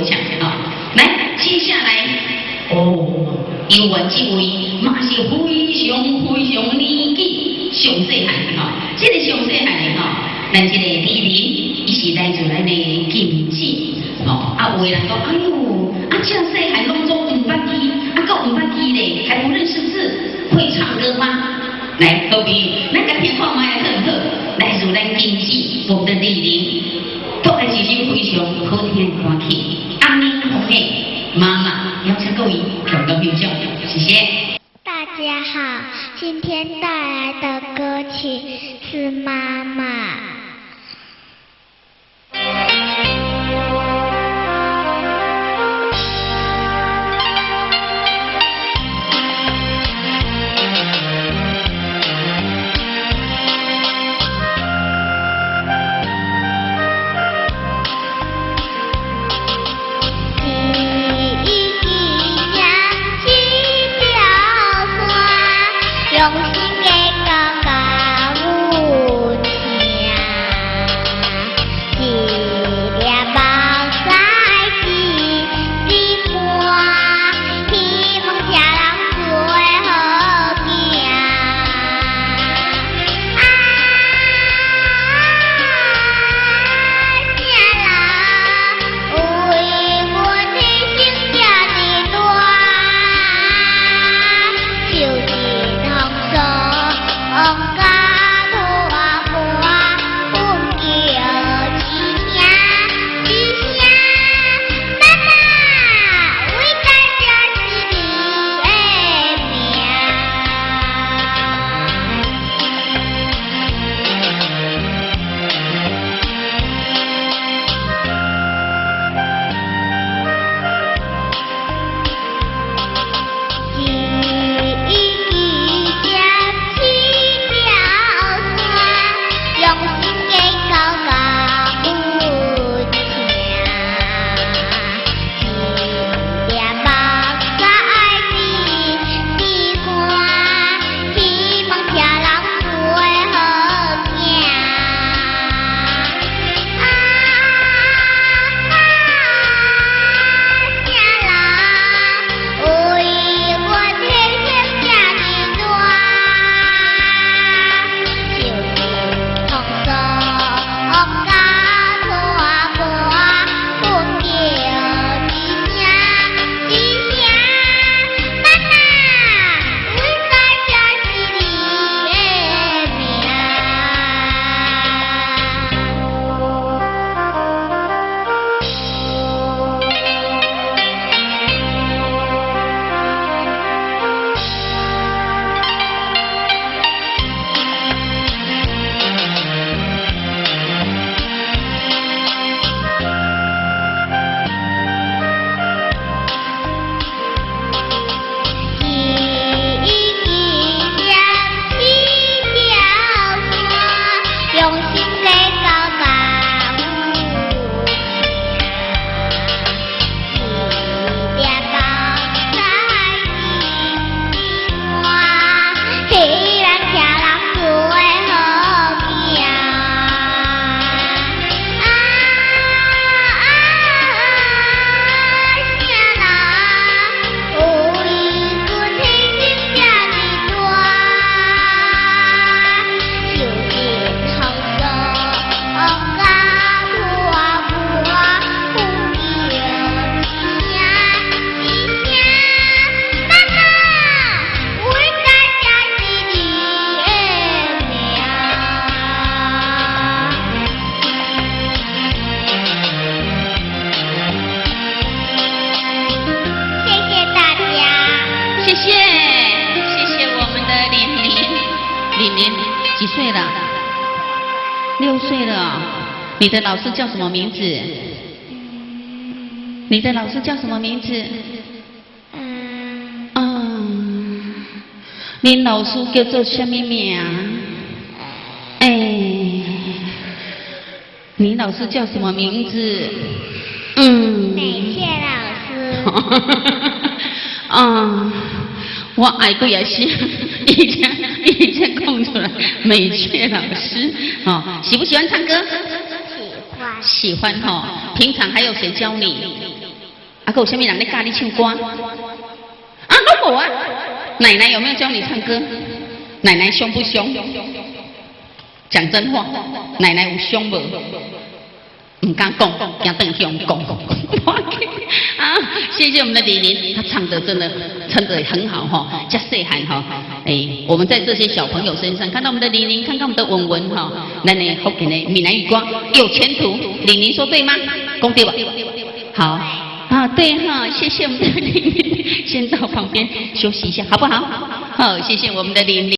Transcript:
唱吼。來，接下來，哦，猶原這位嘛是非常非常年紀上細漢的吼，這個上細漢的吼，咱這個李林，伊是來自咱的金子，吼，啊，有的人講，哎喲，啊，這細漢攏總毋捌字，啊，閣毋捌字咧，還不認識字，會唱歌嗎？來，各位，咱共聽看覓好毋好？來自咱金子，我們的李林，帶來一首非常好聽的歌曲，《阿咪紅的媽媽》，邀請各位共同欣賞，謝謝。大家好，今天帶來的歌曲是《媽媽》。一支聲一條線，用心的歌甲阮聽，一粒目屎一支汗，希望聽人做好囝。啊，啥人為阮犧牲這呢大，受盡風霜甲拖磨，阮叫一聲一聲媽媽，偉大才是你的命。一支針一條線，用心的歌甲阮聽，一粒目屎一支汗，希望聽人做好囝。啊，啥人為阮犧牲這呢大，受盡風霜甲拖磨，阮叫一聲一聲媽媽，偉大才是你的命。一支針一條線，用心的歌甲阮聽，一粒目屎一支汗，希望聽人做好囝。啊，啥人為阮犧牲這呢大，受盡風霜甲拖磨，阮叫一聲一聲媽媽，偉大才是你的命。謝謝大家。謝謝，謝謝我們的玲玲，玲玲幾歲了？6歲了。你的老師叫什麼名字？你的老師叫什麼名字？嗯，嗯，恁老師叫做什麼名？哎，你老師叫什麼名字？嗯。美謝老師。啊，我愛過也是，以前以前講出來，美雀老師，哦，喜不喜歡唱歌？喜歡。喜歡哈，平常還有誰教你？啊，閣有啥物人咧教你唱歌？啊，攏無啊！奶奶有沒有教你唱歌？奶奶兇不兇？講真話，奶奶有兇無？毋敢講，驚轉向講。啊，謝謝我們的玲玲，她唱的真的唱的很好哈，遮細漢哈，哎，我們在這些小朋友身上看到我們的玲玲，看看我們的文文哈，咱的福建的閩南語歌有前途，玲玲說對嗎？講對吧？好啊，對哈，謝謝我們的玲玲，先到旁邊休息一下，好不好？好，謝謝我們的玲玲。